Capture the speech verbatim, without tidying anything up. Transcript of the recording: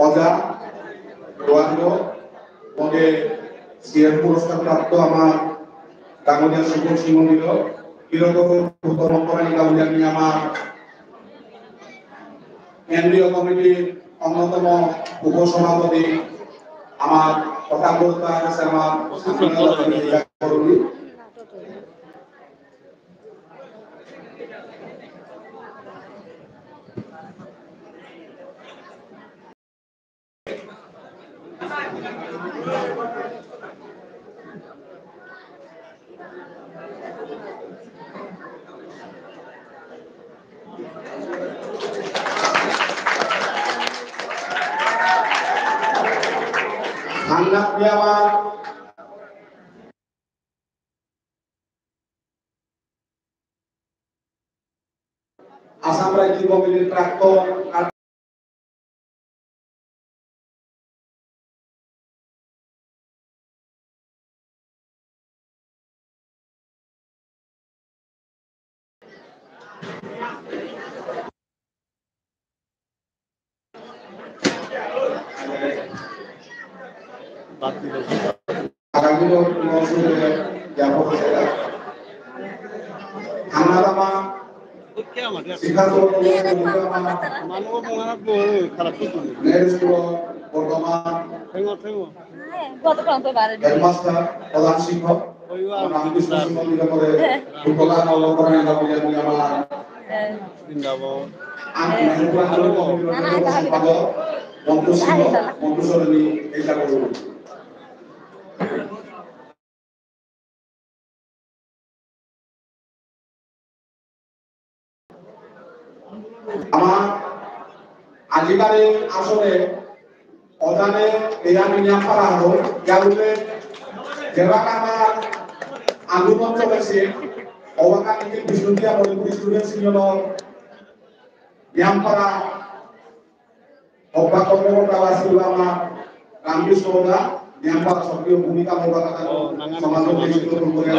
অজা, রোয়াঙ্গ, মগে সিএম পুরস্কার প্রাপ্ত আমার ডাঙরিয়া সুকুল সিংহ মিল, কিরকম উত্তম করানি গাউলিয়া নি আমার কেন্দ্রীয় কমিটির অন্যতম উপসভাপতি আমার কথা বলতে আছে আমার সামনে করুন। ঠান্ডা বিয়াবার আসাম রাজ্যিক কমিটির প্রাক্তন হেডমাস্টার, প্রধান শিক্ষক, রামকৃষ্ণ সিংহ বিদ্যালয়ে, উপলা অলঙ্করণ এলাকা বুলিয়া আমার বৃন্দাবন। আমি সম্পাদক মন্টু সিংহ, মন্টু সরণি, এটা করুন। আমার আজিকার এই আসরে অজানে এয়া নিয়াম পারা হল, ইয়ারুলে যেবাকা আমার আন্দোলন চলেছে, অবাকা নিজে বিষ্ণুপ্রিয়া মণিপুরী স্টুডেন্টস ইউনিয়নর নিয়াম পারা অব্বা কর্মকর্তা আছিল আমার রামকৃষ্ণ ওঝা, নিয়াম পারা সক্রিয় ভূমিকা অব্বা কথা সমাজত নেতৃত্ব করে